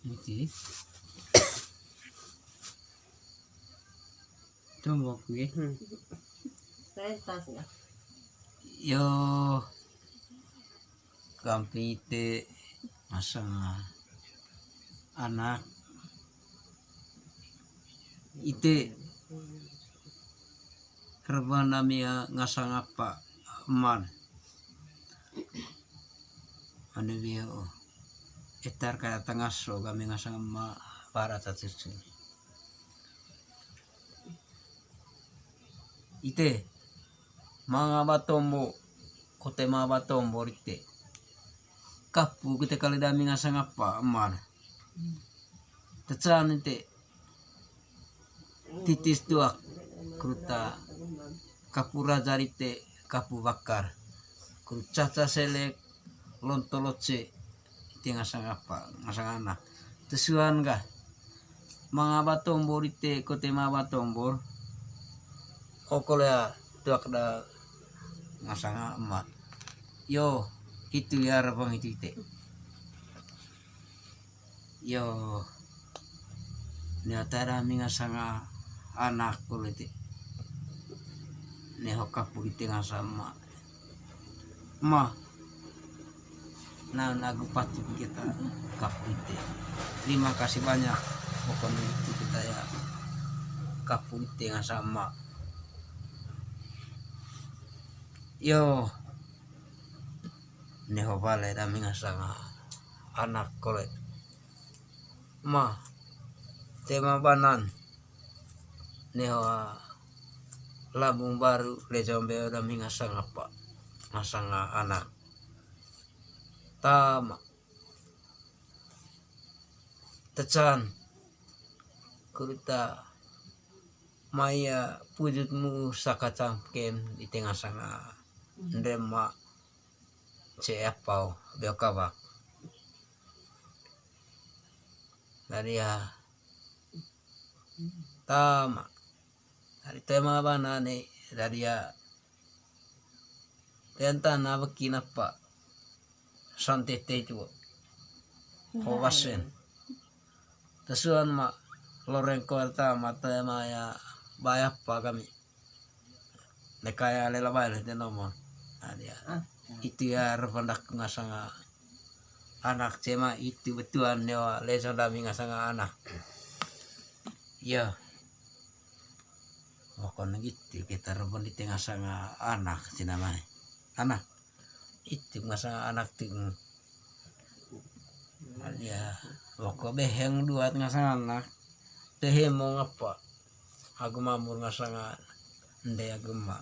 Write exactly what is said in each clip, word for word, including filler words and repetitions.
Oke. Tumbuk, oke. Hmm. Saya tas ya. Yo, kampung ite ngasanga anak. Ite reban ami ngasanga apa, eman. Anu bio, etar kada tangaso kami ngasanga ema bara tatusu. Ite manga ba tombo, kote manga ba tombo rite. Kapu kite kali dami ngasanga apa, eman. Tecan ite titis tuak, kuruta kapu raja rite, kapu bakar, kuruta caca selek, lonto loce, ite ngasanga apa, ngasanga anak. Tesuan ga manga ba tombor ite, kote manga ba tombor. Oko lea tuak da ngasanga ema. Yo, itu ya rebang itu ite. Yo, ni ata dami ngasanga anak kulu ite. Ni ho kapu ite ngasanga ema. Ema. Nah, lagu patut kita kapu ite. Terima kasih banyak. Pokoknya itu kita ya kapu ite ngasanga ema. Yo. Ni ho bale dami ngasanga anak kole. Ema, te manga banan. Ni ho, ah, Labuan Baru, Lejong Beo dami ngasanga apa, ngasanga anak. Tama. Tecan. Kuruta mai, ah, pujut mu saka cangkem ite ngasanga ndrema ce apau beo kawak. Daria tama. Dari tema bana ni daria tentang apa kinapa santete itu. Kowasen. Tesuan ma loreng kuarta mata ma ya bayapa kami. Nekaya lela bae le teno mo. Nah, dia. Ah. Itu ya rependak ngasanga anak cema itu betuan nyawa lesa dami ngasanga anak. Ya. Wakon gitu kita repen di tengah sanga anak sinamai. Anak. Itu ngasanga anak tu. Nah, dia. Wako beheng dua ngasanga anak. Tehemo ngapa. Agu mamur ngasanga nde agu ma.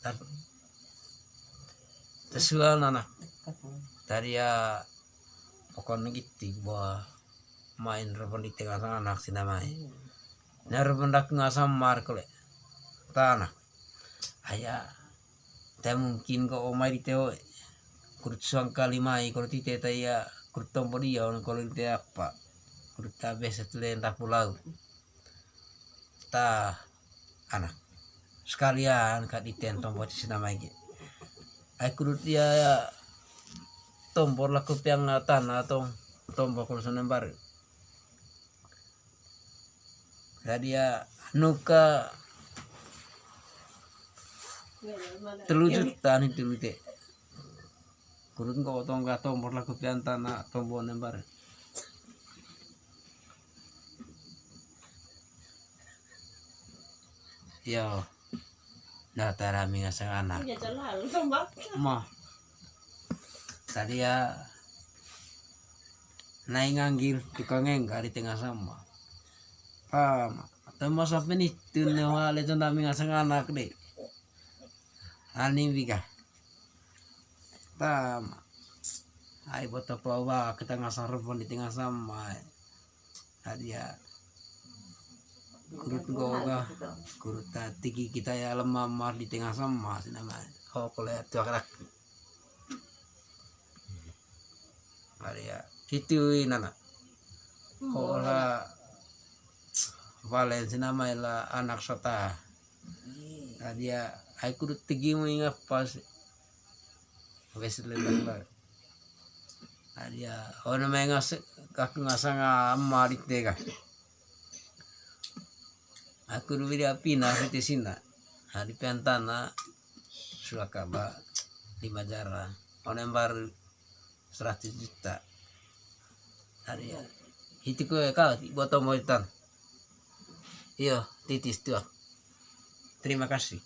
Tad-, tesuan anak. Tadi ya pokoknya gitu bahwa main repen di tengah anak sinamai. Nah, repen dak ngasang mar kole. Tanah. Aya. Te mungkin ko omai di teo. Kurut suang kali mai, kurut ite ta iya, kurut tombo dia, on kalau ite apa. Kurut ta beset le nda pulau. Ta anak. Sekalian ka diten tombo di sinamai ge. Ai kurut dia ya, tombor laku piang tanah tong, tombo kalau senembar. Jadi ya nuka telu juta ni telu te. Kurut ko tong ka tombor laku piang tanah tombo nembar. Yo. Nah, tara mi ngasang anak. Iya, jalan, tombak. Ma. Tadi ya, nai nganggil tukang engga di tengah sama. Paham? Atau masa penitun nyawa le tu nami ngasang anak deh. Ani bika. Paham? Ai boto pawa kita ngasang rumpun di tengah sama. Adia. Kurut goga, kurut ta tigi kita ya lemah mar di tengah sama sinamai. Ho kole tuak rak. Adia. Itu inana. Ho la valen sinamai la anak sota. Adia, ai kurut tigi mu ingat pas. Wes ledak la. Adia, oh, namanya ngasih Kaku ngasang ama dite ka. Aku du wiri apina fiti sina. Hari piantana suaka ba lima jara. Onem baru seratus juta. Hari ya. Hiti kue kau buat tomo itan. Iyo, titis tuh. Terima kasih.